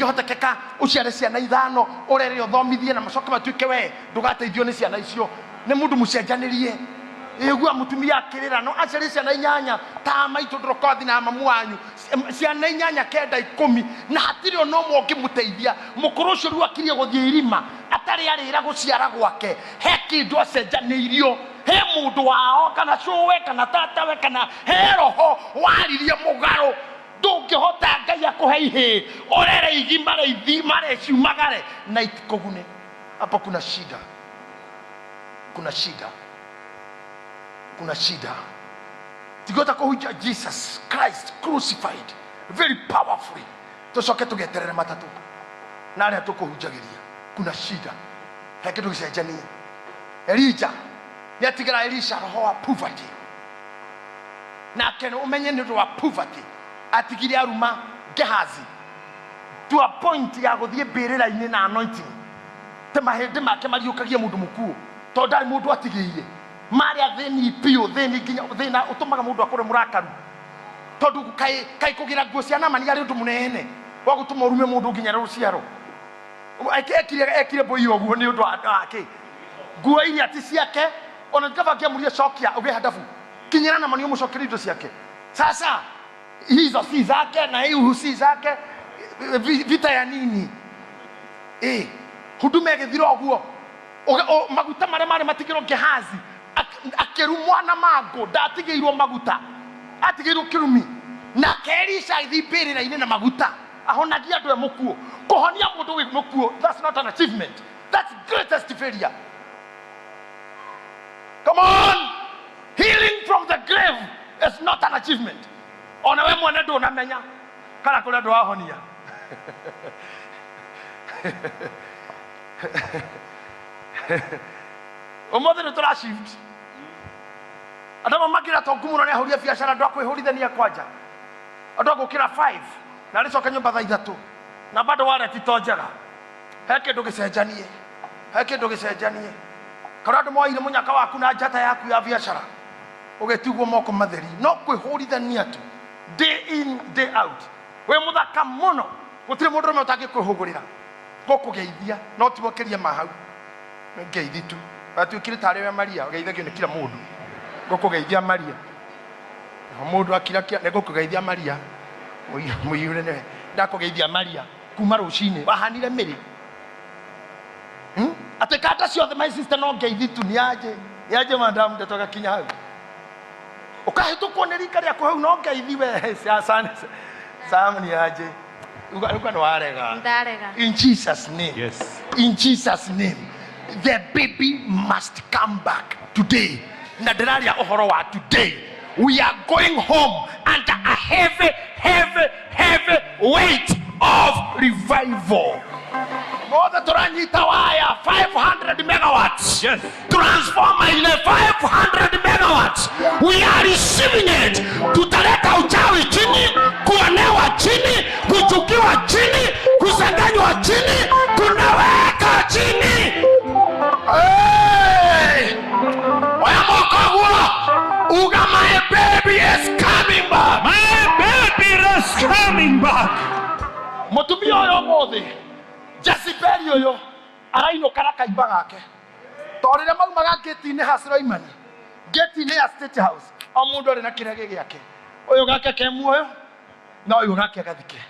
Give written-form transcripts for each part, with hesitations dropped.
Kũngĩhotekeka ũciare ciana ithano, ũrere, ũthomithie na macoke matuĩke we ndũgateithio nĩ ciana icio. Nĩ mũndũ mũcenjanĩrie. Ĩgua mũtumia akĩrĩra no aciarire ciana inyanya ta maitũ ndũrokothi na mamu wanyu, ciana inyanya, kenda, 10, na hatirĩ ona ũmwe ũngĩmũteithia. Mũkũrũ ũcio rĩu akirie gũthiĩ irima atarĩ arĩra gũciara gwake. He kĩndũ acenjanĩirio, he mũndũ wao kana cũwe kana tatawe kana he roho waririe mũgarũ. Ndũngĩhota Ngai akũhe ihĩĩ ũrere igimare ithimare ciumagare na itikũgune. Hapo kuna shida, kuna shida, kuna shida. Tigota kũhunjia Jesus Christ crucified very powerfully, tũcoke tũgeterere matatũ na arĩa tũkũhunjagĩria. Kuna shida, he kĩndũ gĩcenjanie. Elija nĩ atigĩra Elisha roho wa poverty, nake ũmenye nĩ ũndũ wa poverty atigire aruma Gehazi to a point ya gũthiĩ mbĩrĩra-inĩ na anointing te mahĩndĩ make mariũkagie mũndũ mũkuũ, tondũ ndarĩ mũndũ atigĩire. Marĩ athĩni biũ, thĩni nginya thĩna ũtũmaga mũndũ akorwe mũrakaru, tondũ kaĩ kũgĩra nguo cia Naamani arĩ ũndũ mũnene wa gũtũma ũrume mũndũ nginya rũciaro. Ekire mbũi ũguo nĩ ũndũ wa kĩ? Nguo iria ti ciake, ona kaba angĩamũrire cokia ũgĩe handabu kinyĩra Naamani ũmũcokerie indo ciake. Sasa hizo si zake na hii si zake, vita ya nini? Huduma ĩgĩthira ũguo. Maguta marĩa marĩ matigĩrwo Gehazi akĩrumwo na mangũ, ndatigĩirwo maguta, atigĩirwo kĩrumi. Nake Elisha agĩthiĩ mbĩrĩra-inĩ na maguta ahonagia andũ e mũkuũ. Kũhonia mũndũ wĩ mũkuũ, that's not an achievement, that's greatest failure. Come on, healing from the grave is not an achievement. Ona we mwene ndũnamenya kana kũrĩ andũ wahonia. Ũmũthĩ nĩ tũra shift. Andũ amwe makĩra tongu mũno nĩ ahũria biacara, andũ a kwĩhũrithania kwanja, andũ a gũkĩra 5 na arĩcoka nyũmba thaa 3 na bado wallet to njega. He kĩndũ gĩcenjanie, he kĩndũ gĩcenjanie. Kana andũ moire mũnyaka waku na njata yaku ya biacara, ũgĩtigwo moko matheri no kwĩhũrithania tu day in day out. Wĩ mũthaka mũno, gũtirĩ mũndũrũme ũtangĩkwĩhũgũrĩra gũkũgeithia, no ti makĩria ma hau, nĩ ngeithi tu. Watuĩkire tarĩ we Maria, ũgeithagio nĩ kila mũndũ. Ngũkũgeithia Maria, o mũndũ akirakia, nĩ ngũkũgeithia Maria, mũiyũre nĩwe ndakũgeithia Maria kuma rũcinĩ wahanire mĩrĩ. Atĩ kanda ciothe, my sister, no ngeithi tu. Nĩ anjĩ, nĩ anjĩ madam, ndeto gakinya hau ũkahĩtũkwo nĩ rika rĩaku hau no ngeithi we. Sam nĩ anjĩ uga uga nĩ warega. Ndarega. In Jesus' name. Yes. In Jesus' name, the baby must come back today. Na ndĩraria ũhoro wa today. We are going home under a heavy, heavy, heavy weight of revival. Mothe tũranyita waya 500 megawatts. Yes. Transformer ile 500 megawatts, we are receiving it. Tutaleta uchawi chini, kuonewa chini, kuchukiwa chini, kusanganywa chini, tunaweka chini. Hey! Oya moko guo, uga my baby is coming back. My baby is coming back. Mũtumia ũyũ ũmũthĩ, Jezebeli ũyũ arainũka na kaimba gake, to rĩrĩa maumaga ngĩti-inĩ ha Suleimani, ngĩti-inĩ ya State House, o mũndũ arĩ na kĩrege gĩake. Ũyũ gake ke muoyo na ũyũ gake agathike.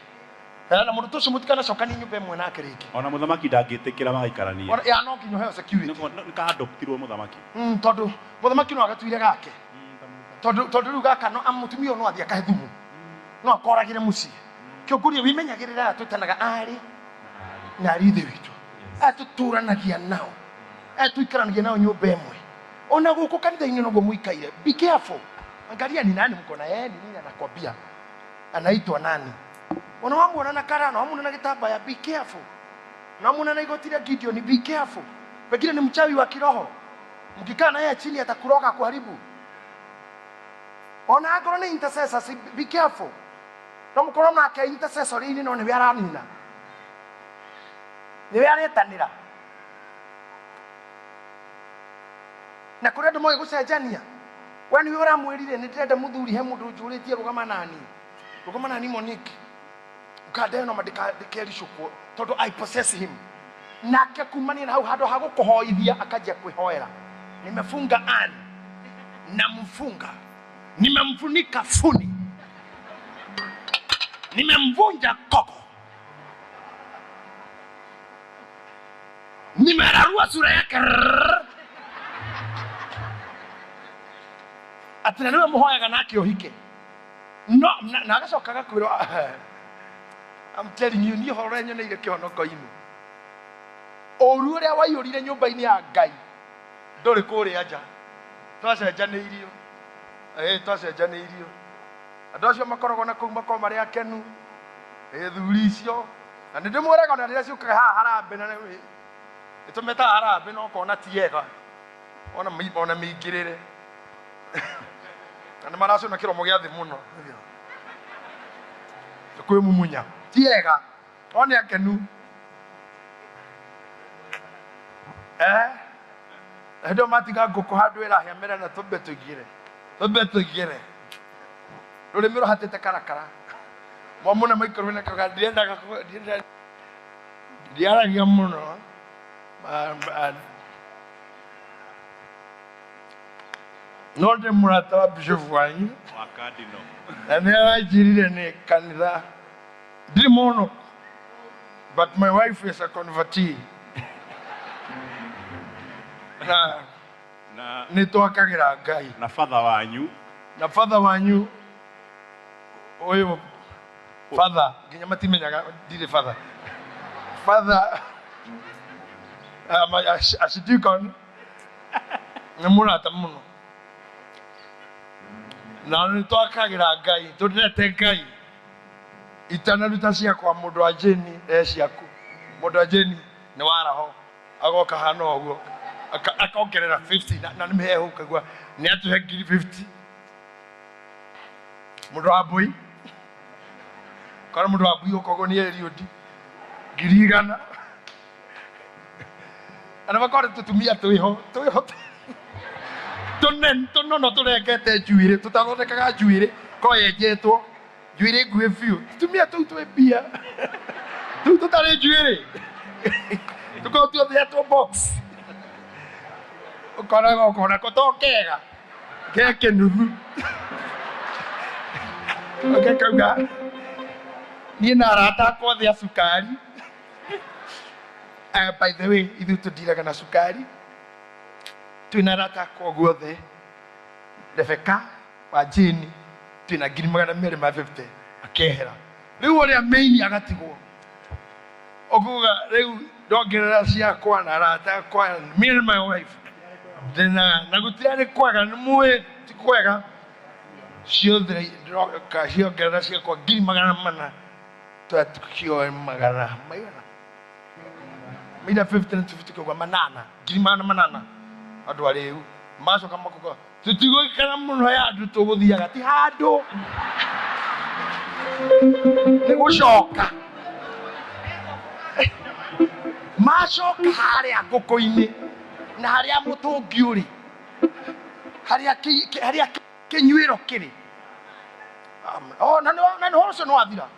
Na mũndũ ta ũcio mũtikanacokanie nyũmba ĩmwe nake rĩngĩ. Ona mũthamaki ndangĩtĩkĩra magaikarania. Ya no nginya ũheo security. Nĩ ka-adoptirwo mũthamaki. Tondũ mũthamaki no agatuire gake, tondũ rĩu gaka no mũtumia ũyũ no athiĩ akahe thumu, no akoragĩre mũciĩ. Kĩũngũria wĩmenyagĩrĩra aya twĩtanaga arĩ na arĩ ithe witũ, aya tũtũranagia nao, aya tũikaranagia nao nyũmba ĩmwe, ona gũkũ kanitha-inĩ noguo mũikaire. Be careful, angalia ni nani mko na yeye, ni nini anakwambia, anaitwa nani. Ona wamuona na kara, na wamuona na gĩtambaya, be careful. Na wamuona na igoti rĩa Gideon, be careful, pengine ni mchawi wa kiroho. Mkikaa na yeye chini atakuroga, kuharibu. Ona angorwo nĩ intercessors, be careful. No mũkorwo nake intercessory-inĩ, no nĩwe aranina, nĩwe aretanĩra. Na kũrĩ andũ moĩ gũcenjania. We nĩwe ũramwĩrire nĩ ndĩrenda mũthuri, he mũndũ ũnjũrĩtie, rũgama nani, rũgama nani Monique. Ũkanda ĩno ma ndĩkericũkwo tondũ I possess him. Nake kumania na hau handũ ha gũkũhoithia akanjia kwĩhoera. Nimefunga Ann, namfunga, nimemfunika funi, nimemvunja koko, nimerarua sura yake rrrr. Atĩ na nĩwe mũhoyaga nake ũhike no na agacoka agakwĩrwo, I'm telling you, niĩ ũhoro ũrĩa nyoneire kĩhonoko-inĩ, ũru ũrĩa waiyũrire nyũmba-inĩ ya Ngai ndũrĩ kũrĩa nja. Twacenjanĩirio, ĩĩ twacenjanĩirio. Andũ acio makoragwo na kũu makoragwo marĩ akenu, ĩĩ thuri icio. Na nĩ ndĩmwĩraga ona rĩrĩa ciũkaga haha harambee, na nĩ tũmetaga harambee na ũkona ti ega, ona ona mĩingĩrĩre. Na nĩ maracũna kĩromo gĩa thĩ mũno. Nĩ kwĩmumunya. Ti ega, no nĩ akenu. Eh? Na hĩndĩ ĩyo matiga ngũkũ handũ ĩrahĩa merana tũmbe tũingĩre. Tũmbe tũingĩre. Rũrĩmĩ rũhatĩte karakara. Mwamuna maikarwo na kauga ndiendaga ndiendaga ndiaragia mũno. No ndĩ mũrata wa bishop wanyu. Wa cardinal. Na nĩ aranjĩrire nĩ kanitha. Ndirĩ mũhonoku. But my wife is a convertee. Na Na nĩ twakagĩra Ngai. Na father wanyu. Na father wanyu ũyũ father nginya matimenyaga ndirĩ father. Father archdeacon nĩ mũrata mũno. Na nĩ twakagĩra Ngai, tũndete Ngai. Itanaruta ciakwa mũndũ wa Jane e ciaku. Mũndũ wa Jane nĩ waraho agoka hana ũguo akongerera 50 na nĩ mĩhehu ũkaigua nĩ atũhe ngiri 50. Mũndũ wa mbui kana mũndũ wa mbui ũkoguo nĩ Eliud 100,000. Na makore tũtumia twĩho twĩho tũnene tũnono tũrengete njuĩrĩ tũtathondekaga njuĩrĩ ko yenjetwo njuĩrĩ nguhĩ biũ. Tũtumia tũu twĩ mbia tũu tũtarĩ njuĩrĩ tũkorwo tuohetwo box ũkona gokona ko to kega ke kĩnuthu oke kauga niĩ na arata akwa othe a cukari. By the way, ithuĩ tũndiraga na cukari, twĩna arata akwa ũguo othe, Rebecca wa Jane twĩna 250,000 akehera. Rĩu ũrĩa main agatigwo ũkuga rĩu ndongerera ciakwa na arata akwa, me and my wife ndĩna na gũtirarĩ kwega, nĩ mũĩ ti kwega, ciothe ndĩroka ciongerera ciakwa 400,000 twakioe magana maigana maina 50 na 50 kĩũga manana 800,000 andũ arĩu macoka makuga tũtigũikara mũno ya andũ tũgũthiaga ti handũ nĩ gũcoka macoka harĩa ngũkũ-inĩ na harĩa mũtũngi ũrĩ harĩa harĩa kĩnyuĩro kĩrĩ. Oh, na nĩ na nĩ ũhoro ũcio nĩ wathira.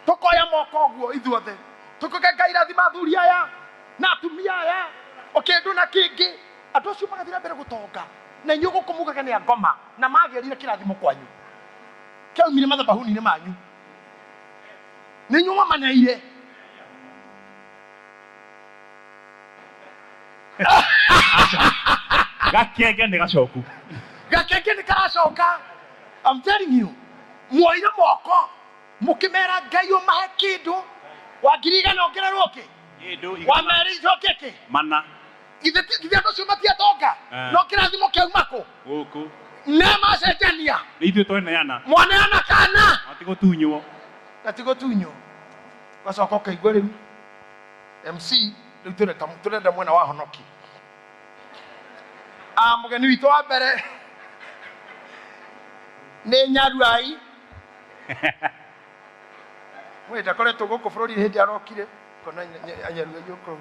Tũkoya moko ũguo ithuothe tũkuge Ngai rathima athuri aya na atumia aya o kĩndũ na kĩngĩ. Andũ acio magathiĩ na mbere gũtonga na inyuĩ gũkũ mugaga nĩ angoma na magĩrire kĩrathimo kwanyu kĩaumire mathabahuni-inĩ manyu nĩ inyuĩ mwamaneire. Gakenge nĩ gacoku. Gakenge nĩ karacoka. I'm telling you, muoire moko mũkĩmera Ngai ũmahe kĩndũ wa 100,000 ongererwo kĩ Kĩndũ wa igana merĩ icoke kĩ mana. Githĩ githĩ andũ acio matiatonga? Eh. No kĩrathimo kĩauma kũ? Gũkũ. Ne macenjania. Nĩ ithuĩ tweneana. Mwaneana kana Matigũtunywo. Gatigũtunywo. Ũgacoka ũkaigua rĩu MC rĩu tũrenda tũrenda mwena wa honoki. Ah, mũgeni witũ wa mbere nĩ Nyaruai. Mwĩ ndakoretwo gũkũ bũrũri hĩndĩ arokire kona Nyaruai ũkũ.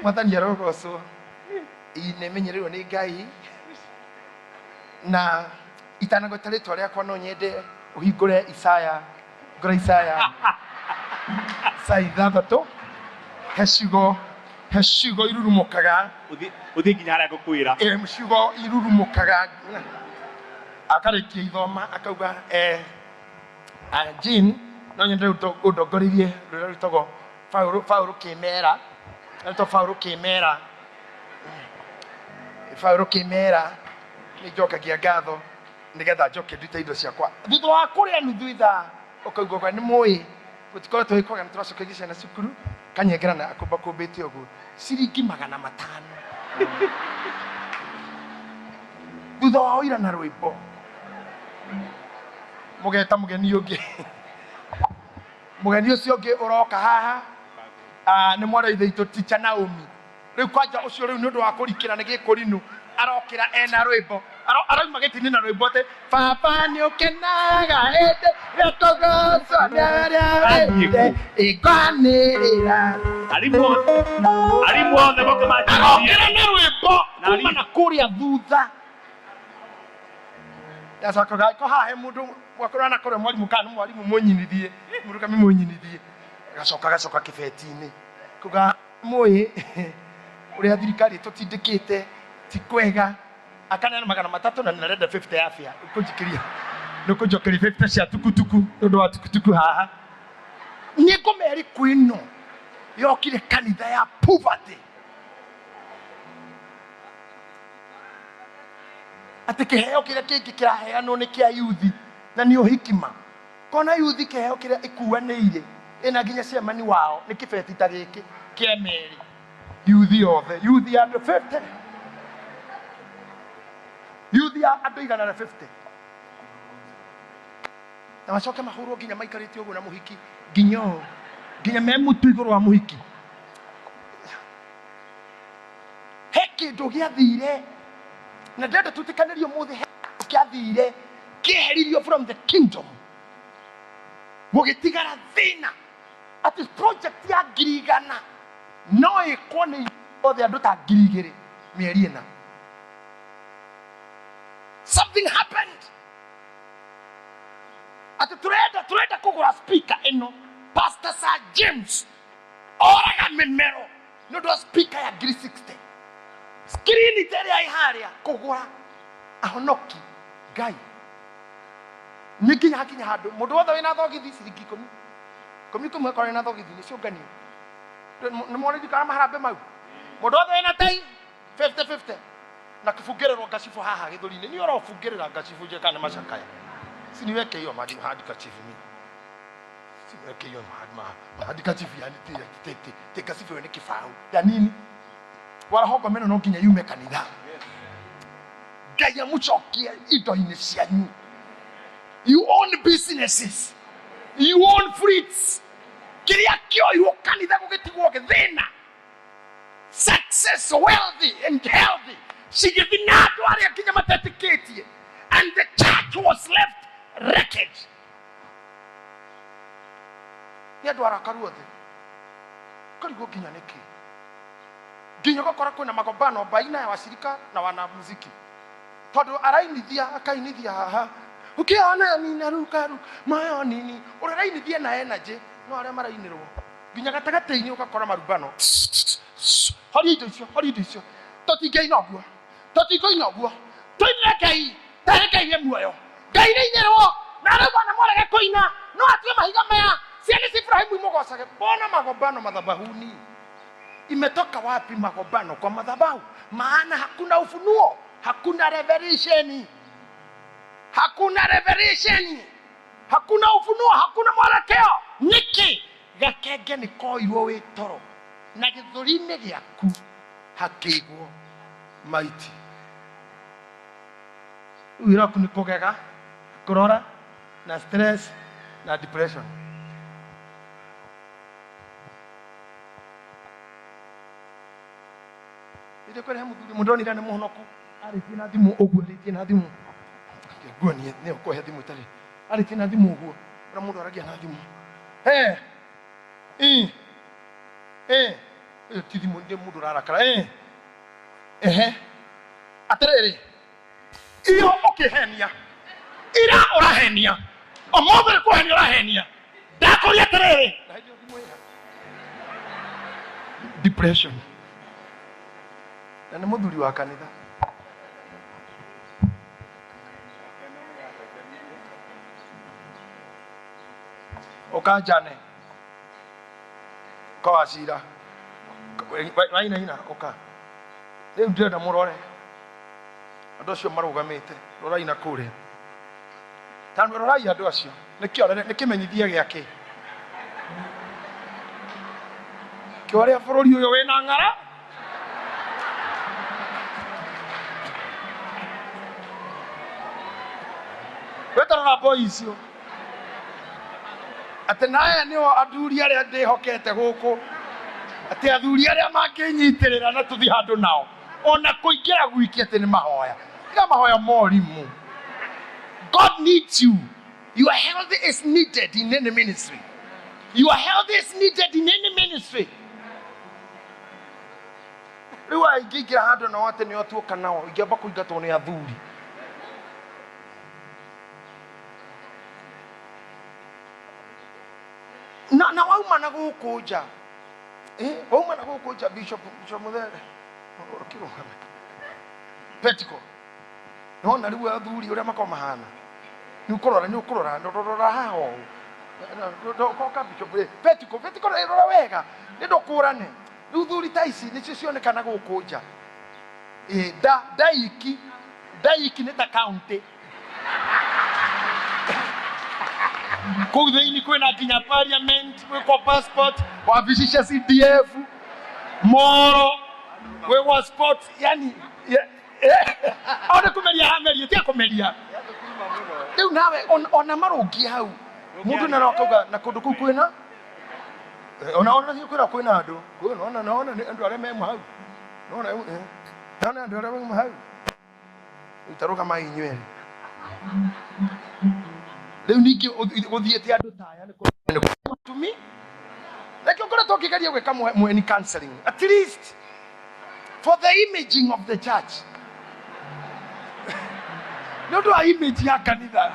Mwathani arogocwo. Ii nĩ menyereirwo nĩ Ngai na itanagweta rĩtwa rĩakwa no nyende ũhingũre Isaya, hingũra Isaya. Thaa 6 he ciugo, he ciugo irurumũkaga. Ũthiĩ nginya harĩa ngũkwĩra. Ĩ, ciugo irurumũkaga. Akarĩkia ithoma akauga, Jean, no nyende ũndongoreirie rũrĩa rwĩtagwo Paũlũ, Paũlũ Kĩmera, rwĩtagwo Paũlũ Kĩmera, Paũlũ Kĩmera, nĩ njokagia ngatho nĩgetha njoke ndute indo ciakwa. Thutha wa kũrĩa nuthu ithaa, ũkaigua ũguo, nĩ mũĩ gũtikoretwo gwĩ kwega, nĩ tũracokeria ciana cukuru, kanyengera na akũmbakũmbĩte ũguo, ciringi 500. Thutha wa ũira na rwĩmbo, mũgeta mũgeni ũngĩ. Mũgeni ũcio ũngĩ ũroka haha, nĩ mwarĩ wa ithe witũ Teacher Naomi. Rĩu kwanja ũcio rĩu nĩ ũndũ wa kũrikĩra nĩ gĩkũrinũ, arokĩra ena rwĩmbo. Arauma gĩtĩ-inĩ na rwĩmbo atĩ, Baba nĩ ũkenaga hĩndĩ ĩrĩa tũgocwo nĩ arĩa wendete, ĩngwanĩrĩra. Arimũ othe moke manjĩrĩrie. Arokĩra na rwĩmbo kuma na kũrĩa thutha. Ndacokaga ko haha he mũndũ wakorwo na kũrĩa mwarimũ kana nĩ mwarimũ mũnyinithie, mũndũ kami mũnyinithie. Agacoka agacoka kĩbeti-inĩ. Kuga mũĩ ũrĩa thirikari ĩtũtindĩkĩte ti kwega. Akaneana 300 na nĩarenda 50 ya bĩa. Ũkũnjikĩria, nĩũkũnjokeria 50 cia tukutuku nĩ ũndũ wa tukutuku haha. Nĩ ngoma ĩrĩkũ ĩno yokire kanitha ya poverty? Atĩ kĩheo kĩrĩa kĩngĩ kĩraheanwo nĩ kĩa yuthi na nĩ ũhiki ma. Kona yuthi kĩheo kĩrĩa ĩkuanĩire ĩna nginya cemani wao nĩ kĩbeti ta gĩkĩ kĩa merĩ. Yuthi yothe, yuthi ya andũ 50. Yuthi ya andũ 150. Na macoke mahũrwo nginya maikarĩte ũguo na mũhiki nginya ũũ, nginya me mũtu igũrũ wa mũhiki. He kĩndũ gĩathire na ndĩrenda twĩtĩkanĩrie ũmũthĩ, he kĩndũ kĩathire kĩeheririo from the kingdom gũgĩtigara thĩna atĩ project ya 100,000 no ĩkwo nĩ othe andũ ta 2,000 mĩeri 4. Something happened atĩ turenda kũgũra speaker ĩno. Pastor Sir James oraga mĩmero nĩ ũndũ wa speaker ya ngiri 60, screen ta ĩrĩa ĩ harĩa kũgũra ahonoki. Ngai nĩ nginya hakinya handũ mũndũ wothe wĩna thogithi ciringi ikũmi ikũmi ikũmi akorwo wĩna thogithi nĩ ciũnganio nĩ mworirikana maharambe mau. Mũndũ wothe wĩna tai 50-50 na kũbungĩrĩrwo ngacibu haha gĩthũri-inĩ. Niĩ ũrobungĩrĩra ngacibu njĩka kana macakaya. Siniweke hiyo handkerchief mi. Siniweke hiyo handkerchief yani ti ngacibu ĩyo nĩ kĩbaũ ya nini. Waraho ngoma ĩno no nginya yume kanitha. Ngai amũcokie indo-inĩ cianyu. You own businesses. You own fleets. Kĩrĩa kĩoirwo kanitha gũgĩtigwo gĩthĩna. Success, wealthy and healthy. Cigĩthiĩ na andũ arĩa nginya matetĩkĩtie. And the church was left wreckage. Nĩ andũ arakaru othe. Ũkarigwo nginya nĩkĩ. Nginya ũgakora kwĩna magombano baina ya washirika na wanamuziki. Tondũ arainithia, akainithia haha. Ũkĩona nina ruka ruka, moyo nini. Ũrĩa arainithia na energy, no arĩa marainĩrwo. Nginya gatagatĩ-inĩ ũgakora marumbano. Horia indo icio, horia indo icio. Tũtingĩina ũguo. Tũtingĩina ũguo. Tũinĩre Ngai, tarĩ Ngai wĩ muoyo. Ngai nĩ inyĩrwo, na rĩu bwana mwarega kũina, no atue mahiga maya, ciana cia Ibrahimu imũgocage. Mbona magombano madhabahuni? Imetoka wapi magombano kwa madhabahu? Maana hakuna ufunuo, hakuna revelation. Hakuna revelation. Hakuna ufunuo, hakuna mwelekeo. Niki? Gakenge nĩ koirwo wĩ toro na gĩthũri-inĩ gĩaku hakĩigwo maiti. Rĩu wĩra waku nĩ kũgega, kũrora na stress na depression. Ĩndĩ kwĩrehe mũthuri mũndũ onire nĩ mũhonoku, arĩtie na thimũ ũguo, arĩtie na thimũ. Nguonie nĩ ũkũhe thimũ ĩtarĩ. Arĩtie na thimũ ũguo, ũrĩa mũndũ aragia na thimũ. He, i, e, ĩyo ti thimũ, nĩ mũndũ ũrarakara. E, ehe, atĩrĩrĩ, iyo ũkĩhenia, ira ũrahenia, ũmũthĩ nĩ kũhenia ũrahenia. Ndakũria atĩrĩrĩ. Depression. Na nĩ mũthuri wa kanitha. Ũkanjane. Ũka wacira. Wainaina ũka. Rĩu ndĩrenda mũrore. Andũ acio marũgamĩte. Rorai na kũrĩa. Ta rorai andũ acio. Nĩ kĩorere, nĩ kĩmenyithia gĩa kĩ? Kĩa ũrĩa bũrũri ũyũ wĩna ng'ara. Wĩtarora boy icio. Atĩ na aya nĩo athuri arĩa ndĩhokete gũkũ. Atĩ athuri arĩa mangĩnyitĩrĩra na tũthiĩ handũ nao. Ona kũingĩra gwiki atĩ nĩ mahoya. Tiga mahoya morimũ. God needs you. Your health is needed in any ministry. Your health is needed in any ministry. Rĩu ingĩingĩra handũ nao atĩ nĩo tuoka nao, ingĩamba kũingatwo nĩ athuri. Na wauma na gũkũ nja. Eh, wauma na gũkũ nja Bishop Bishop Mũthere. Ũkĩrũgame. Petiko. Nĩwona rĩu athuri ũrĩa makoragwo mahana. Nĩ ũkũrora nĩ ũkũrora rora haha ũũ. Koka Bishop rĩ. Petiko Petiko rora wega. Nĩ ndũkũrane. Rĩu thuri ta ici nĩcio cionekana gũkũ nja. Ĩ nda ndaiki ndaiki nĩ ta county. Kũu thĩinĩ kwĩna nginya parliament, gwĩ kwa passport, wabici cia CDF, moro, gwĩ gwa sports, yani o nĩ kũmeria ameria tiga kũmeria. Rĩu nawe ona marũngiĩ hau mũndũ na no akauga na kũndũ kũu kwĩna ona kwĩra kwĩna andũ kwĩna ona ona nĩ andũ arĩa me hau ona ona andũ arĩa me hau. Rĩu ta rũgamai inyuĩ erĩ. Rĩu ningĩ gũthiĩte andũ ta aya nĩ tumi reke ũkoretwo ũkĩgeria gwĩka mweni counseling at least for the imaging of the church nĩ ũndũ wa image ya kanitha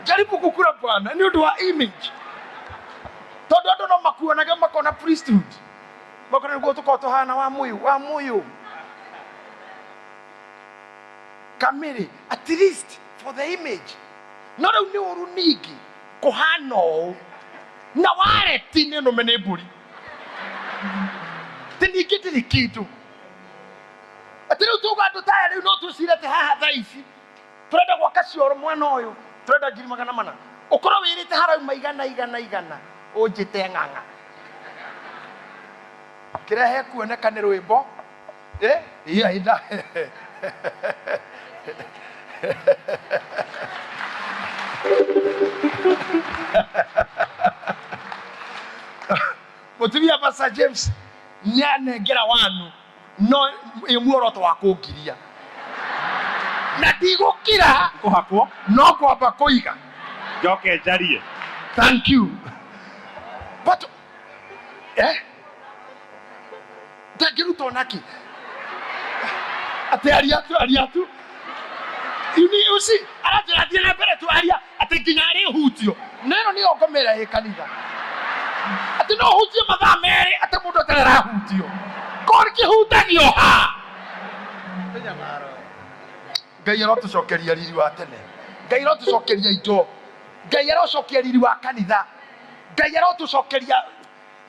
jaribu gũkura bwana nĩ ũndũ wa image tondũ andũ no makuonage makona priesthood makona nĩguo tũkorwo tũhana wa mũyũ wa mũyũ kamĩrĩ at least for the image no rĩu nĩ ũru ningĩ kũhana ũũ na wareti nĩ nũme nĩ mbũri ti ningĩ ndĩrĩ kĩndũ atĩ rĩu tuga andũ taya rĩu no twĩcire atĩ haha thaa ici tũrenda gwaka cioro mwena ũyũ tũrenda 400,000 ũkorwo wĩrĩte harauma igana igana igana ũnjĩte ng'ang'a kĩrĩa hekuoneka nĩ rwĩmbo. Eh, iya ida. Mũtumia Pastor James nĩanengera wanu no ĩ muoroto wa kũngiria na ndigũkira Kũhakwo. No kwamba kũiga. Njoke njarie. Thank you, but eh ndangĩruta onakĩ atĩ aria tu aria tu. You need, you see, aranjĩra thiĩ na mbere tu aria atĩ nginya arĩ hutio na ĩno nĩyo ngomera ĩ kanitha atĩ no hutie mathaa merĩ atĩ mũndũ atarĩ arahutio kor kĩhutagio ha. Ngai arotũcokeria riri wa tene. Ngai arotũcokeria indo. Ngai arocokia riri wa kanitha. Ngai arotũcokeria.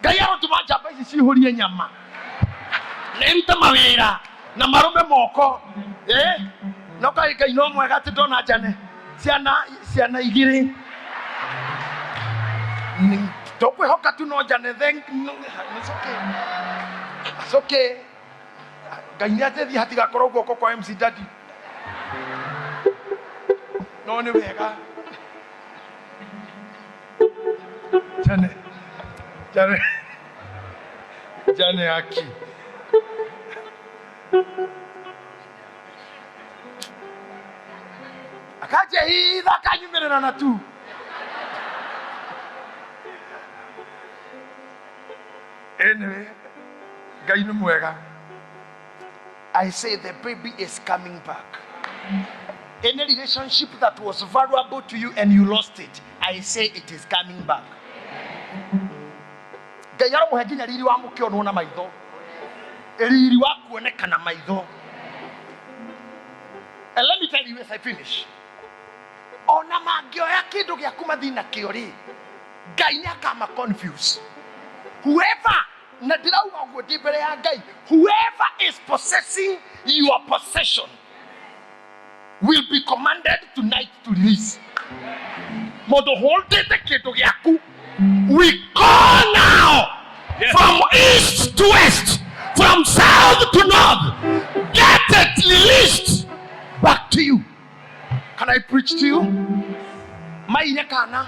Ngai arotũma njamba ici cihũrie nyama na irute mawĩra na marũme moko. Eh? No kaĩ Ngai no mwega atĩ ndona njane ciana ciana igĩrĩ. Tũkwĩhoka tu no njane. Thank no, it's okay. It's okay. Ngai nĩ andeithie hatigakorwo guoko kwa MC Daddy. No nĩ wega. Jane, Jane, Jane haki. Akanjehitha akanyumĩrĩra na tu. Anyway, Ngai nĩ mwega. I say the baby is coming back. Any relationship that was valuable to you and you lost it, I say it is coming back. Ngai aromũhe nginya riri wa mũkĩonwo na maitho. Riri wa kuonekana maitho. And let me tell you as I finish, ona mangĩoya kĩndũ gĩaku mathiĩ nakĩo rĩ, Ngai nĩ akama confuse whoever, na ndĩrauga ũguo ndĩ mbere ya Ngai, whoever is possessing your possession will be commanded tonight to release. Mũndũ holdete kĩndũ gĩaku, we call now. Yes. From east to west, from south to north, get it released back to you. Can I preach to you? Maire kana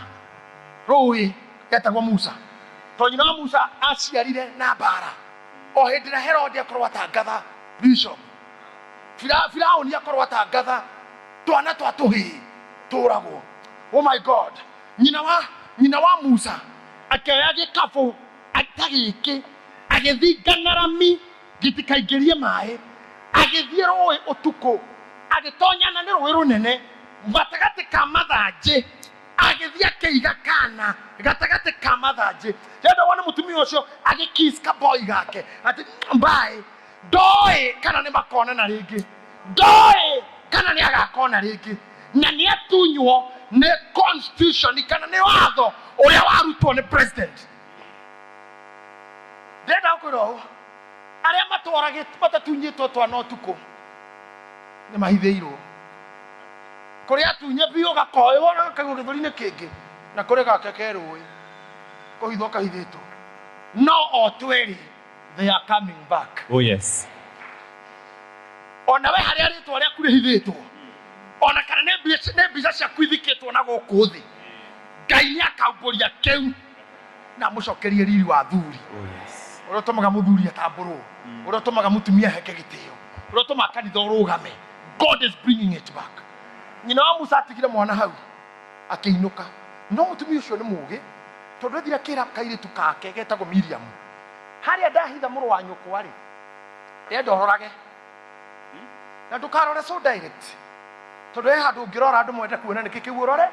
rũĩ getagwo Musa, tondũ nyina wa Musa aciarire na mbara o hĩndĩ ĩrĩa Herode akorwo atangatha bishop, Firaũni akorwo atangatha twana twa tũhĩĩ tũragwo. Oh my God, nyina wa Musa akĩoya gĩkabũ ta gĩkĩ, agĩthinga na rami gĩtikaingĩrie maĩ, agĩthiĩ rũĩ ũtukũ, agĩtonyana nĩ rũĩ rũnene gatagatĩ ka mathanjĩ, agĩthiĩ akĩiga kana gatagatĩ ka mathanjĩ. Rĩenda wone mũtumia ũcio agĩkiss kaboi gake atĩ mbaĩ, ndoĩ kana nĩ makonana rĩngĩ, ndoĩ kana nĩ agakona rĩngĩ, na nĩ atunywo nĩ constitution kana nĩ watho ũrĩa warutwo nĩ president. Ndĩrenda gũkwĩra ũũ, arĩa matwaragĩ matatunyĩtwo twana ũtukũ nĩ mahithĩirwo kũrĩa atunye biũ, gakoywo na gakaigwo gĩthũri-inĩ kĩngĩ, na kũrĩ gake ke rũĩ kũhithwo kahithĩtwo, no o twĩrĩ they are coming back. Oh yes. Ona we harĩa rĩtwa rĩaku rĩhithĩtwo, ona kana nĩ mbica ciaku ithikĩtwo na gũkũ thĩ, Ngai nĩ akaumbũria kĩu na amũcokerie riri wa thuri. Oh yes. Ũrĩa ũtũmaga mũthuri atambũrwo, ũrĩa ũtũmaga mũtumia aheke gĩtĩo, ũrĩa ũtũmaga kanitha ũrũgame, God is bringing it back. Nyina wa Musa atigire mwana hau akĩinũka, no mũtumia ũcio nĩ mũũgĩ, tondũ ethire akĩra kairĩtu kake getagwo Miriam, harĩa ndahitha mũrũ wa nyũkwa rĩ, ndĩrenda ũrorage na ndũkarore so direct, tondũ he handũ ũngĩrora andũ mwende kuona nĩkĩ kĩu ũrore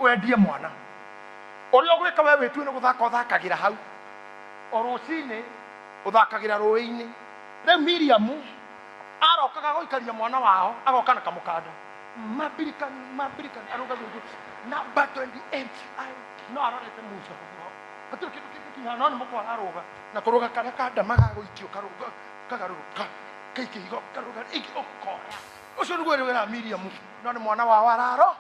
wendie mwana. Ũrĩa ũgwĩka we wĩtue nĩ gũthaka ũthakagĩra hau o rũcinĩ, ũthakagĩra rũĩ-inĩ. Rĩu Miriamu arokaga gũikaria mwana wao, agoka na kamũkanda mabirikani mabirikani, arũgaga ũguo namba 28. Ai, no arorete Musa ũguo, hatirĩ kĩndũ kĩngĩkinya, no nĩ mũkwa ararũga na kũrũga karĩa kandama gagũikio, karũga kagarũrũka kaikia igo karũga ingĩ ũkoya. Ũcio nĩguo ĩrĩwĩra Miriamu, no nĩ mwana wao araro.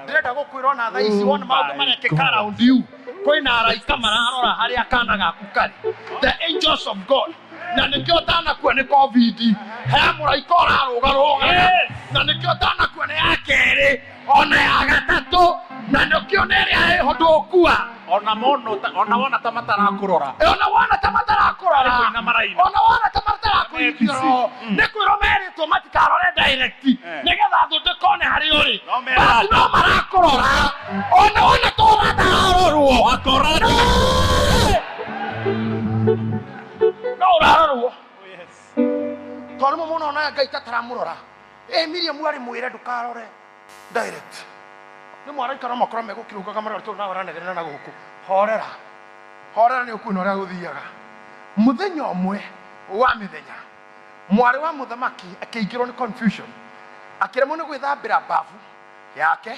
Ndĩrenda gũkwĩra ona thaa ici wona maũndũ My marekĩka God. around you, kwĩna araika mararora harĩa kana gaku karĩ, the angels of God. Na nĩkĩo ũtanakua nĩ COVID, he mũraika ũrarũgarũgaga. Yes. Na nĩkĩo ũtanakua nĩ ya kerĩ ona ya gatatũ, na nĩkĩo nĩ ĩrĩa ĩho ndũkua. Ona mono ona wona ta matarakurora. Ona wona ta matarakũrora. Nĩ kũina maraina. Ona wona ta matarakũringio, Me busy. nĩ kwĩrwo merĩtwo matikarore direct, nĩgetha thũ ndĩkone harĩa ũrĩ. No mera- Basi no marakũrora ona wona ta ũratarorwo. Wakora. No ũrarorwo. Oh yes. Tondũ rĩmwe mũno onaga Ngai ta taramũrora. Ĩ Miriam arĩ mwĩre ndũkarore direct, nĩ mwaraikara makora megũkĩrũgaga marora tondũ nawe ũranegenera na gũkũ. Horera, horera, nĩ ũkuona ũrĩa gũthiaga. Mũthenya ũmwe wa mĩthenya, mwarĩ wa mũthamaki akĩingĩrwo nĩ confusion, akĩremwo nĩ gwĩthambĩra bafu yake,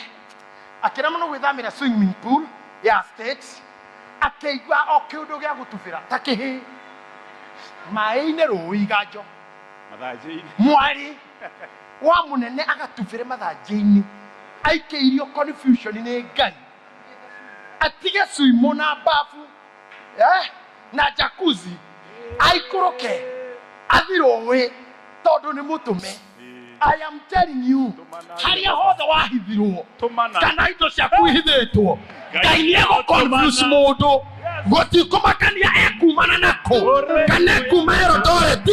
akĩremwo nĩ gwĩthambĩra swimming pool ya state, akĩigua o kĩũndũ gĩa gũtubĩra ta kĩhĩ maĩ-inĩ rũĩ iganjo. Mathanjĩ-inĩ. Mwarĩ wa mũnene agatubĩre mathanjĩ-inĩ, aikĩirio confusion nĩ Ngai atige suimo na bafu na jacuzzi, aikũrũke athi rũĩ tondũ nĩ mũtũme. I am telling you, harĩa hothe wahithirwo Tũmana. kana indo ciaku ihithĩtwo, Ngai nĩ egũ-confuse mũndũ. Gũtikũmakania ekumana nako, kana ekuma Eldoret,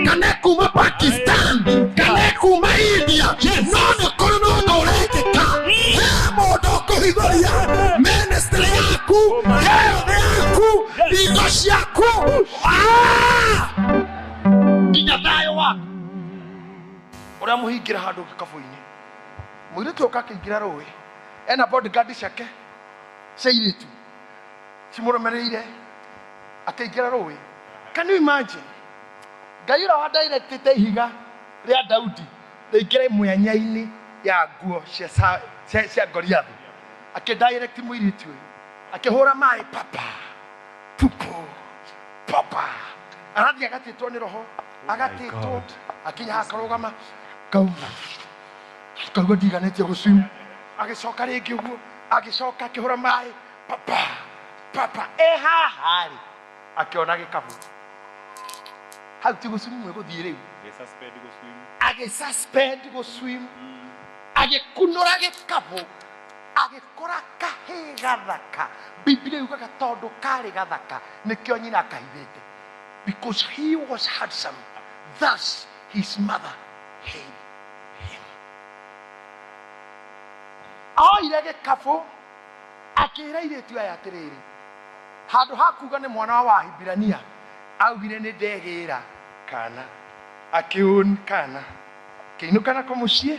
kana ekuma Pakistan, kana ekuma India, no nĩ kũrĩ na ũndũ ũrekĩka. He mũndũ ũkũhithũria ministry yaku, health yaku, indo ciaku. Ah! Nginya thayũ waku ũrĩa mũhingĩra handũ gĩkabũ-inĩ. Mũirĩtu ũka akĩingĩra rũĩ ena bodyguard ciake cia airĩtu cimũrũmĩrĩire, akĩingĩra rũĩ. Can you imagine? Ngai ũrĩa wa directĩte ihiga rĩa Daudi rĩingĩre mwanya-inĩ ya nguo cia cia Goliathu, akĩ direct mũirĩtu ũyũ, akĩhũra maĩ papa pupu papa, arathiĩ agatĩtwo nĩ roho, agatĩtwo akinya akarũgama kauma kaigua ndiganĩtie gũswim, agĩcoka rĩngĩ ũguo, agĩcoka akĩhũra maĩ papa papa, e haha rĩ akĩona gĩkabũ hau, ti gũswim gũthiĩ rĩu. Agĩsuspend gũswim. Agĩsuspend gũswim, agĩkunũra gĩkabũ, agĩkora kahĩĩ gathaka. Biblia yugaga tondũ karĩ gathaka nĩkĩo nyina akahithĩte. Because he was handsome, thus his mother hid him. Oire gĩkabũ akĩra airĩtu aya atĩrĩrĩ, handũ ha kuga nĩ mwana wa Wahibirania, augire nĩ ndegĩra kana, akĩũn kana kĩinũka nako mũciĩ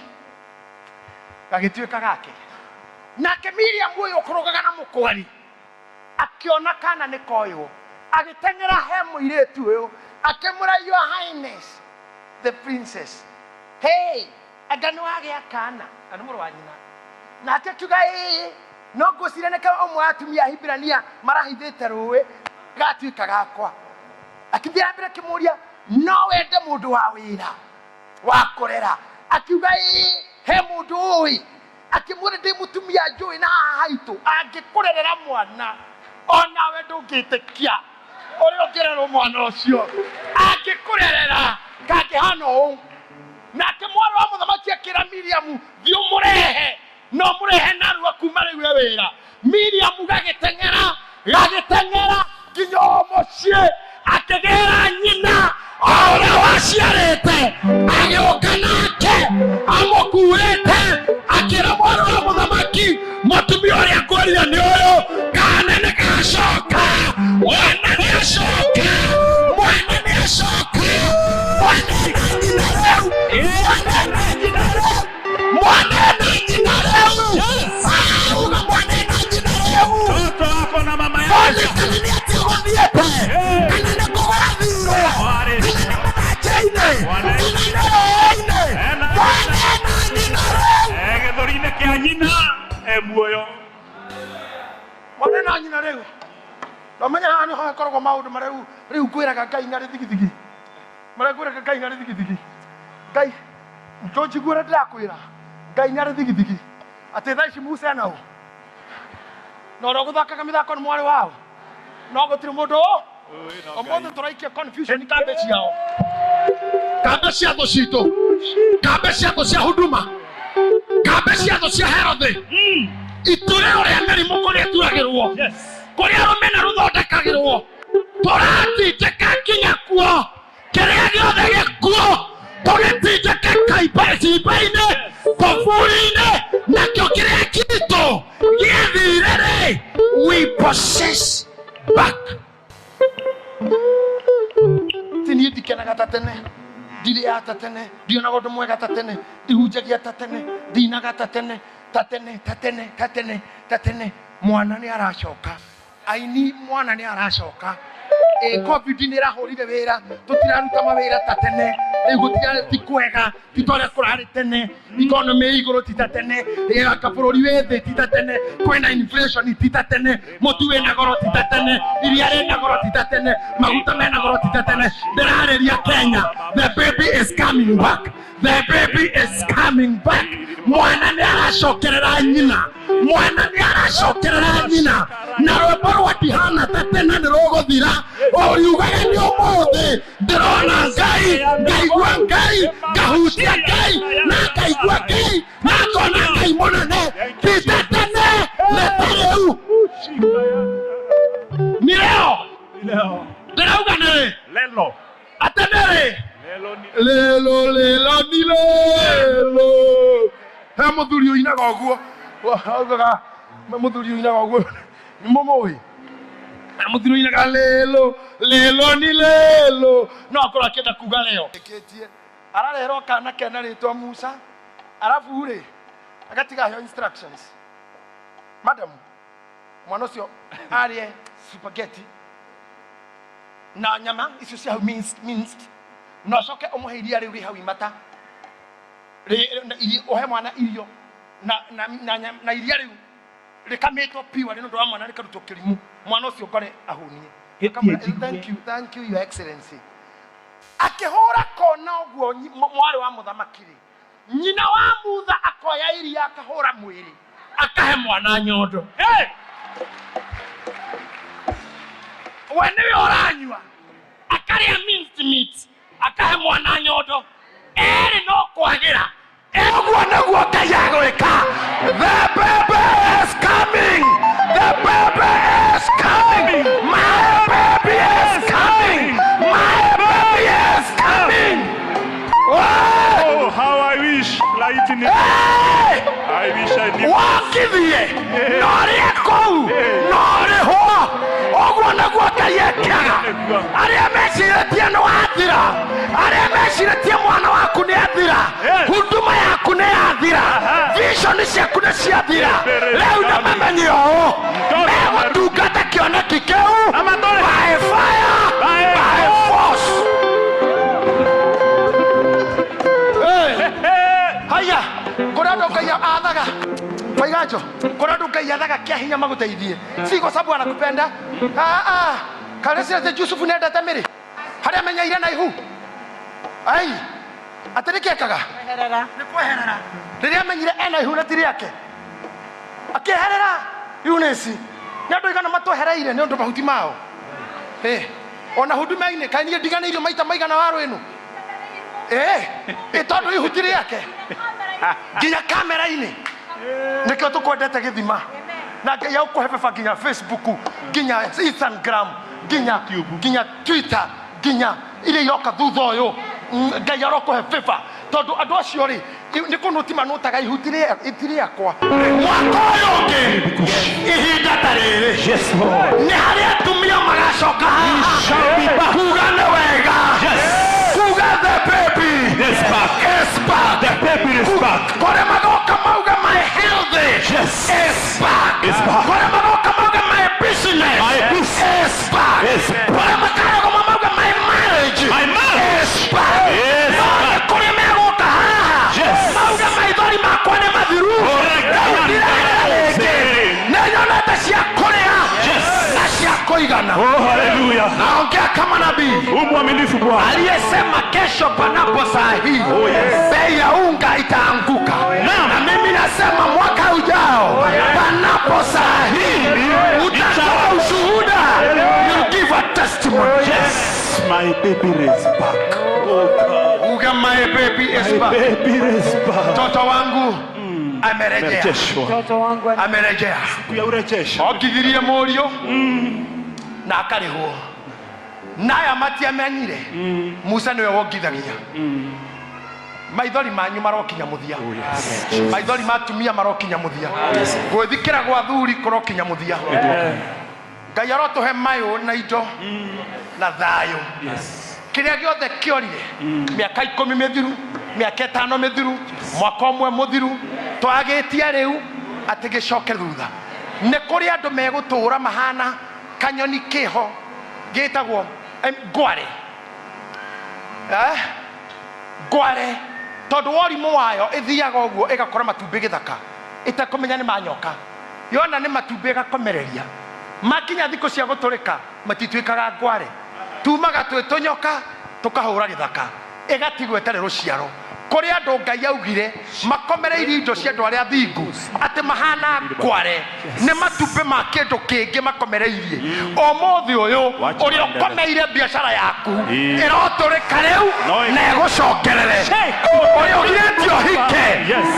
gagĩtuĩka gake. Nake Miriam ũyũ ũkũrũgaga na mũkwari akĩona kana nĩ koywo, agĩteng'era he mũirĩtu ũyũ, akĩmwĩra, "Your Highness the princess, hey, anga nĩ wagĩa kana?" Na nĩ mũrũ wa nyina. Nake akiuga, "Ĩĩ, no ngwĩciria nĩ ũmwe wa atumia a Hibirania marahithĩte rũĩ gatuĩka gakwa." Akĩthiĩ na mbere akĩmũria, "No wende mũndũ wa wĩra wa kũrera?" Akiuga, "Ĩĩ, he mũndũ ũĩ." Akĩmwĩra, "Ndĩ mũtumia njũĩ na haha haitũ angĩkũrerera mwana onawe ndũngĩtĩkia ũrĩa ũngĩrerwo mwana ũcio, angĩkũrerera kangĩhana ũũ." Nake mwarĩ wa mũthamaki akĩra Miriamu, "Thiĩ ũmũrehe, no mũrehe narua kuma rĩu e wĩra." Miriamu gagĩteng'era, gagĩteng'era nginya o mũciĩ, akĩgĩra nyina o ũrĩa waciarĩte, agĩũka nake amũkuĩte, akĩra mwarĩ wa mũthamaki, "Mũtumia ũrĩa ngwĩrire nĩ ũyũ, kana nĩ gacoka, mwana nĩ acoka, mwana nĩ acoka, mwana na nyina rĩu, mwana na nyina rĩu, mwana na nyina rĩu." Auga mwana na nyina rĩu. Mtoto wako na mama yake. One kana nĩ atĩa gũthiĩte, kana nĩ kũgũrathirwo, kana nĩ mathanjĩ-inĩ, kana nĩ rũĩ-inĩ, mwana na nyina rĩu. Gĩthũri-inĩ kĩa nyina e muoyo. Mwana na nyina rĩu. Nomenya haha nĩho hakoragwo maũndũ marĩa rĩu rĩu ngwĩraga Ngai na rĩthigithigi, marĩa ngwĩraga Ngai na rĩthigithigi. Ngai ndũnjigue ũrĩa ndĩrakwĩra, Ngai na rĩthigithigi atĩ thaa ici Musa ena ũ na ũrĩa ũgũthakaga mĩthako nĩ mwarĩ wao, no gũtirĩ mũndũ ũmũthĩ tũraikia confusion kambĩ ciao, kambĩ cia thũ citũ, kambĩ cia thũ cia huduma, kambĩ cia thũ cia Herode, iturĩro rĩa mĩrimũ kũrĩa ĩturagĩrwo, kũrĩa rũmena rũthondekagĩrwo, tũratindĩka nginya kuo. Kĩrĩa gĩothe gĩkuo tũgĩtindĩke kaimba-inĩ, tũburi-inĩ, nakĩo kĩrĩa kitũ gĩathire rĩ, we possess back. Ti niĩ ndikenaga ta tene, ndirĩaga ta tene, ndionaga ũndũ mwega ta tene, ndihunjagia ta tene, ndinaga ta tene, ta tene, ta tene, ta tene, ta tene. Mwana nĩ aracoka, aini, mwana nĩ aracoka. Ĩ COVID nĩ ĩrahũrire wĩra, tũtiraruta mawĩra ta tene rĩu, gũtirarĩ, ti kwega, ti ta ũrĩa kũrarĩ tene. Economy ĩ igũrũ, ti ta tene. Ĩ bũrũri wĩ thĩ, ti ta tene. Kwĩna inflation, ti ta tene. Mũtu wĩna goro, ti ta tene. Iria rĩna goro, ti ta tene. Maguta mena goro, ti ta tene. Ndĩrarĩria Kenya. The baby is coming back, the baby is coming back. Mwana nĩ aracokerera nyina, mwana nĩ aracokerera nyina, na rwĩmbo rwa ndihana ta tene nĩ rũgũthira, ũriugaga nĩ ũmũthĩ ndĩrona Ngai, ngaigua Ngai, ngahutia Ngai, na ngaigua Ngai, na ngona Ngai mũnene, ti ta tene, nĩ ta rĩu, nĩ leo. Leo. Ndĩrauga nĩ rĩ? Lelo. Atĩ nĩ rĩ? Lelo ni Lelo, lelo ni lelo. He mũthuri ũinaga ũguo, augaga mũthuri ũinaga ũguo, nĩ mũmũĩ? He mũthuri ũinaga lelo lelo ni lelo, no akorwo akĩenda kuga leo. Ĩkĩtie ararerwo kana kena rĩtwa Musa, arabu rĩ agatiga aheo instructions, "Madam, mwana ũcio arĩe spaghetti na nyama icio cia hau minced, minced." Na ũcoke ũmũhe iria rĩu rĩ hau imata. Ũhe mwana irio na iria rĩu rĩkamĩtwo piwa nĩ ũndũ wa mwana rĩkarutwo kĩrimũ, mwana ũcio ngore ahũnie. Akamwĩra, Gĩthiĩ "Thank you, thank you, Your Excellency." Akĩhũra kona ũguo mwarĩ wa mũthamaki rĩ, nyina wa Mutha akoya iria akahũra mwĩrĩ akahe mwana nyondo. Hey! We nĩwe ũranyua, akarĩa minced meat, akahe mwana nyondo, erĩ no kwagĩra. Ũguo nĩguo Ngai agwĩka. The baby is coming, the baby is coming, my baby is coming, my baby is coming. Wee! Oh, how I wish lightning. Hey! I wish I knew. Wokithie na ũrĩe kũu na ũrĩhwo. Ũguo nĩguo Ngai ekaga. Arĩa mecirĩtie nĩ wathira, arĩa mecirĩtie mwana waku nĩ athira, huduma yaku nĩ yathira, vision ciaku nĩ ciathira, rĩu nĩ mamenye ũũ megũtungata kĩoneki kĩu by fire, by force. Haya, kũrĩ andũ Ngai athaga waiganjo, kũrĩ andũ Ngai athaga kĩa hinya magũteithie, si kwa sababu anakupenda. Ah, ah. Karĩ ciate Jusufu nĩendete mĩrĩ harĩa amenyeire na ihu ai atĩ nĩkĩ ekaga? Kweherera. Nĩ kweherera. Rĩrĩa amenyire ena ihu na ti rĩake, akĩeherera. Eunice, nĩ andũ aigana matwehereire nĩ ũndũ mahuti mao? Eh, ona huduma-inĩ kaĩ niĩ ndiganĩirio maita maigana wa rwĩnu ĩ tondũ ihuti rĩake nginya kamera-inĩ. Nĩkĩo tũkwendete gĩthima na Ngai agũkũhe beba nginya Facebook, nginya Instagram, nginya Twitter, nginya iria iroka thutha ũyũ. Ngai arokũhe beba tondũ andũ acio rĩ nĩ kũnũti manũtaga ihuti iti rĩakwa. Mwaka ũyũ ũngĩ ihinda ta rĩrĩ Yes, Lord. Nĩ harĩ atumia magacoka haha Shall be back. Kuga nĩ wega. Kuga the baby Is back. is back. The baby is back. Kũrĩ magoka mauga my health is back. Is back. Kũrĩ magoka mauga my business My business is back. is back. Kũrĩ makarũgama mauga my marriage My marriage is back. is No nĩ back. kũrĩ megũka haha mauga maithori makwa nĩ mathiru. Correct. Rĩu ndirarĩra rĩngĩ, nĩ nyonete cia kũrĩa na cia kũigana. Oh, hallelujah. Naongea kama nabii U mwaminifu Bwana. Aliyesema kesho panapo saa hii Oh, yes. bei ya unga itaanguka. Na mimi nasema mwaka ujao panapo saa hii utatoa ushuhuda. You give a testimony. Yes, my baby is back. Oh God. Uga, my baby is My back. baby is back. Mtoto wangu amerejea. Amerejeshwa. Mtoto wangu Amerejea. Siku ya urejesho. Okithirie mũriũ na akarĩhwo naya matiamenyire Musa nĩwe wongithagia. Maithori manyu marokinya mũthia, maithori ma atumia marokinya mũthia, gwĩthikĩra gwa thuri kũrokinya mũthia. Ngai arotũhe mayũ na indo na thayũ. Kĩrĩa gĩothe kĩorire mĩaka 10 mĩthiru, mĩaka 5 mĩthiru, mwaka ũmwe mũthiru, twagĩtie rĩu atĩ gĩcoke thutha. Nĩ kũrĩ andũ megũtũũra mahana kanyoni kĩho gĩtagwo ngware, eh? Ngware tondũ worimũ wayo ĩthiaga ũguo ĩgakora matumbĩ gĩthaka ĩtekũmenya nĩ manyoka. Yona nĩ matumbĩ ĩgakomereria. Makinya thikũ cia gũtũrĩka matituĩkaga ngware, tumaga twĩ tũnyoka tũkahũra gĩthaka, ĩgatigwo ĩtarĩ rũciaro. Kũrĩ andũ Ngai augire makomereirie indo cia andũ arĩa thingu atĩ mahana ngware, nĩ matumbĩ ma kĩndũ kĩngĩ makomereirie. Ũmũthĩ ũyũ ũrĩa ũkomeire biacara yaku ĩrotũrĩka rĩu na ĩgũcokerere. Ũrĩa ũgirĩtio ũhike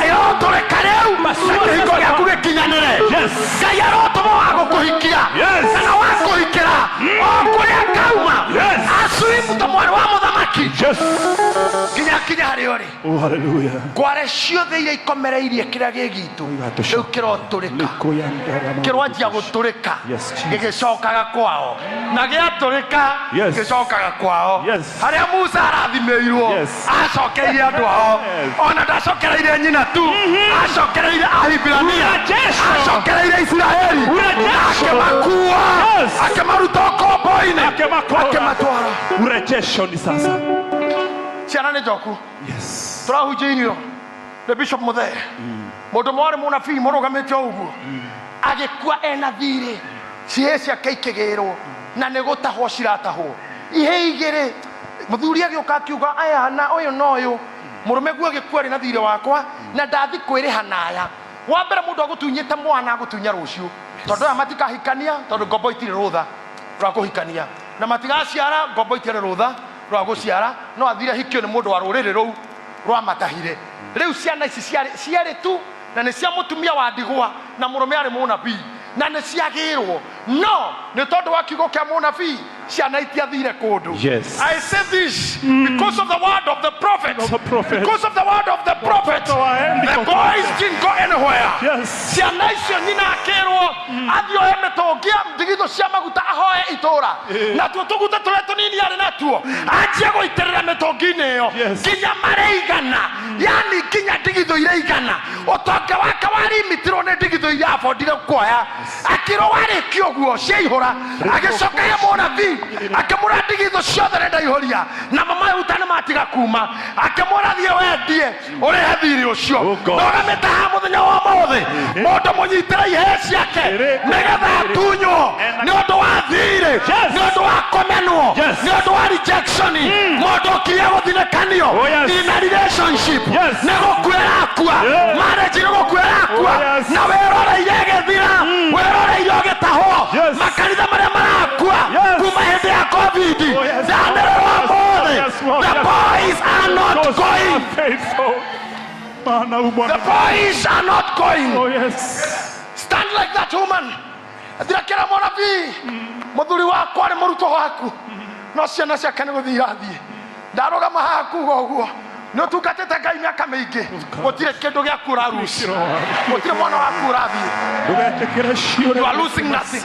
ĩrotũrĩka rĩu na kĩhiko gĩaku gĩkinyanĩre. Ngai arotũma wa gũkũhikia kana wa kũhikĩra o kũrĩa kauma aswimu ta mwarĩ wa mũthamaki nginya kinya harĩa ũrĩ. Oh, hallelujah. Ngware ciothe iria ikomereirie kĩrĩa gĩ gitũ rĩu kĩrotũrĩka, kĩrwanjia gũtũrĩka. Yes, Jesus. Gĩgĩcokaga kwao na gĩatũrĩka gĩcokaga kwao. Harĩa Musa arathimĩirwo acokeire andũ ao. Ona ndacokereire nyina tu, acokereire Ahibirania, acokereire Isiraeli na akĩmakua, akĩmaruta ũkombo-inĩ, Akĩmakũra. akĩmatwara. Urejesho ni sasa. Ciana nĩ njoku. Yes. Tũrahunjĩirio nĩ Bishop Muthee, mũndũ ũmwe warĩ mũnabii mũrũgamĩte o ũguo agĩkua ena thirĩ, ciĩhĩ ciake ikĩgĩrwo na nĩ gũtahwo ciratahwo ihĩ igĩrĩ. Mũthuri agĩũka akiuga, aya na ũyũ na ũyũ, mũrũme guo agĩkua arĩ na thirĩ wakwa na ndathi kwĩrĩha na aya. Wa mbere, mũndũ agũtunyĩte mwana agũtunya rũciũ, tondũ aya matikahikania, tondũ ngombo itirĩ rũtha rwa kũhikania, na matigaciara, ngombo itirĩ rũtha rwa gũciara. No athire hikio nĩ mũndũ wa rũrĩrĩ rũu rwamatahire. Rĩu ciana ici ciarĩ cierĩ tu, na nĩ cia mũtumia wa ndigwa, na mũrũme arĩ mũnabii, na nĩ ciagĩrwo, no nĩ tondũ wa kiugo kĩa mũnabii ciana itiathire kũndũ. Yes. I say this because of the word of the prophet. Of the prophet. Because of the word of the prophet. Watoto hawaendi The kokote. boys didn't go anywhere. Yes. Ciana icio nyina akĩrwo athiĩ oe mĩtũngi ya ndigithũ cia maguta, ahoe itũra, natuo tũguta tũrĩa tũnini arĩ natuo anjie gũitĩrĩra mĩtũngi-inĩ ĩyo Yes. nginya marĩigana, yani nginya ndigithũ iraigana. Ũtonga wake warimitirwo nĩ ndigithũ iria abondire kuoya. Akĩrwo warĩkia ũguo ciaihũra, agĩcoka he mũnabii akĩmũra, ndigithũ ciothe nĩ ndaihũria namo maguta nĩ matiga kuma. Akĩmũra, thiĩ wendie ũrĩhe thirĩ ũcio. Oh God. Ndũgamĩte haha mũthenya wa ũmũthĩ, mũndũ mũnyitĩre ihee ciake nĩgetha atunywo nĩ ũndũ wa thirĩ, Yes. nĩ ũndũ wa kũmenwo, Yes. nĩ ũndũ wa rejection, mũndũ ũkirie gũthinĩkanio Oh, yes. in a relationship, Yes. nĩ gũkua ĩrakua, Yeah. marriage nĩ gũkua ĩrakua, Oh, yes. na wĩroreire ĩgĩthira, wĩroreire ũgĩtahwo, Yes. makanitha marĩa marakua Yes. kuma hĩndĩ ya COVID. Oh, yes. Ndanĩrĩrwo ũmũthĩ, Yes, Lord. the Yes. boys are not Because you going. are faithful. Maana u The mwaminifu. boys are not going. Oh yes. Stand like that woman. Thirakĩra mũnabii, mũthuri wakwa nĩ mũrutwo waku, no ciana ciake nĩ gũthiĩ irathiĩ. Ndarũgama haha kuga ũguo, nĩ ũtungatĩte Ngai mĩaka mĩingĩ, gũtirĩ kĩndũ gĩaku ũraruci, gũtirĩ mwana waku ũrathiĩ. Ndũgetĩkĩre ciũre. You are losing nothing.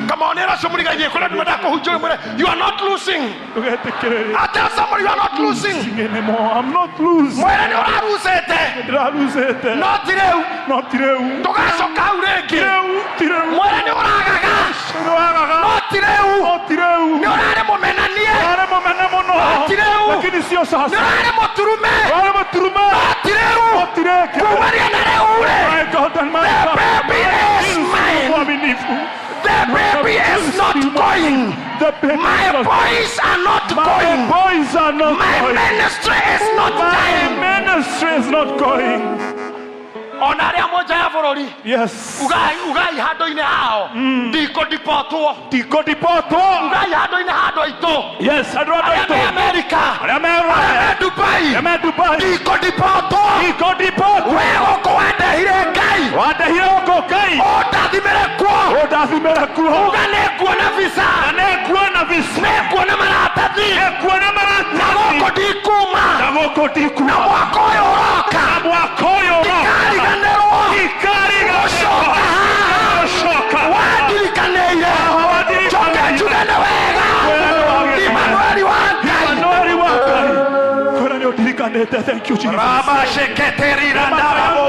Come on, ĩra ũcio mũrigainie kũrĩa nduma ndakũhunjia ũmwĩre, you are not losing. Ndũgetĩkĩre. I tell somebody, you are not losing. Anymore. I'm not losing. Mwĩre nĩ ũrarucĩte, Ndĩrarucĩte. no ti rĩu. No ti rĩu. Ndũgacoka hau rĩngĩ. Rĩu, ti rĩu. Mwĩre nĩ ũragaga, Nĩwagaga. no ti rĩu. No ti rĩu. Nĩ ũrarĩ mũmenanie, Warĩ mũmene mũno. ti rĩu. Lakini sio Nĩ sasa. ũrarĩ mũturume, Warĩ mũturume. no ti rĩu. No ti rĩngĩ. Kumaria na rĩu rĩ, My God and my the Father. baby is mine. Mwaminifu. The baby is not going. The baby My is not- boys are not My going. boys are not My going. ministry is not My dying. ministry is not going. Ona arĩa moja ya bũrũri, Yes. ugai, ugai handũ-inĩ hao, ndikũdipotwo. Ndikũdipotwo. Ugai handũ-inĩ ha andũ aitũ, Yes, andũ arĩa me aitũ. Amerika, Arĩa me arĩa Rũraya. me Dubai, Arĩa me Dubai. ndikũdipotwo. Ndikũdipotwo. We gũkũ wandehire Ngai, Wandehire gũkũ Ngai. ũndathimĩre kuo. Ũndathimĩre kuo. Uga nĩnguona visa, Na nĩnguona visa. nĩnguona maratathi, Nĩnguona na maratathi. gũkũ ndikuma, Na gũkũ ndikuma. na mwaka ũyũ ũroka Na mwaka ũyũ ũroka. ndikariganĩrwo Ndikariganĩrwo. gũcoka haha. Gũcoka. Wandirikanĩire, njoke njuge nĩ wega, Imanueli wa Ngai. Emmanuel wa Ngai. Kwĩra nĩ ũndirikanĩte. Thank you, Jesus. Rabasheketerirandarabo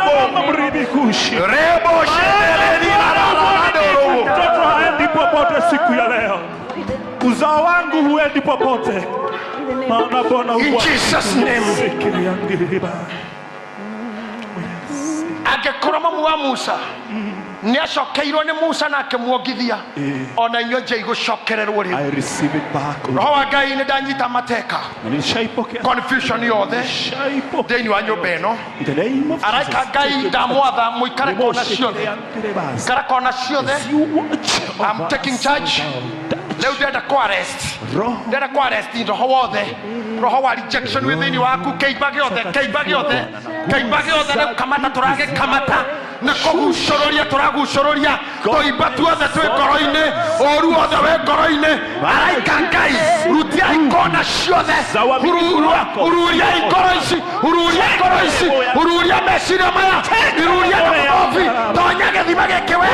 Mribikushi. rebo shetererirandarabo. Mtoto haendi popote siku ya leo. Uzao wangu huendi popote. Maana Bwana In Jesus' name. Sikiriangiriba. Angĩkorwo mamu wa Musa nĩ acokeirwo nĩ Musa na akĩmuongithia, ona inyuĩ nje igũcokererwo rĩu. I receive it back. Roho wa Ngai, nĩ ndanyita mateka Na nishaipokea. confusion yothe Nishaipokea. thĩinĩ wa nyũmba ĩno. In the name of Araika Jesus. Ngai, ndamwatha mũikare kona ciothe, Riboshekereandirebas. ikara kona ciothe. You watch I'm over taking us, charge. O God. Rĩu ndĩrenda kũ arrest, Roho ndĩrenda kũ arrest roho wothe, roho wa rejection wĩ thĩinĩ waku, kĩimba gĩothe, kĩimba gĩothe, kĩimba gĩothe. Rĩu kamata, tũragĩkamata nĩ kũgucũrũria, tũragucũrũria tũimba tuothe twĩ ngoro-inĩ, ũru wothe wĩ ngoro-inĩ. Araika Ngai, rutiai kona ciothe, hururia ngoro ici, hururia ngoro ici, hururia meciria maya, hururia na makobi. Tonya gĩthima gĩkĩ we,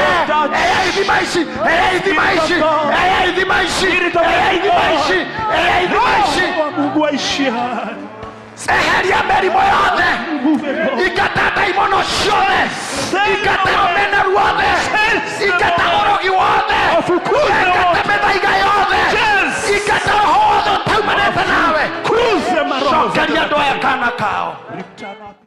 eya ithima ici, eya ithima ici, eya ithima ici, eya ithima ici, eya ithima ici. Roho wa Mungu aishi hai. Eheria mĩrimũ yothe, ingata ndaimono ciothe, ingata rũmena ruothe, ingata ũrogi wothe, Wafukuze ingata wote. mĩthaiga yothe, Yes. ingata roho wothe ũtaumanĩte nawe. Kuze maroho. roho zote Cokeria za andũ aya kuzimu. kana kao. Return up.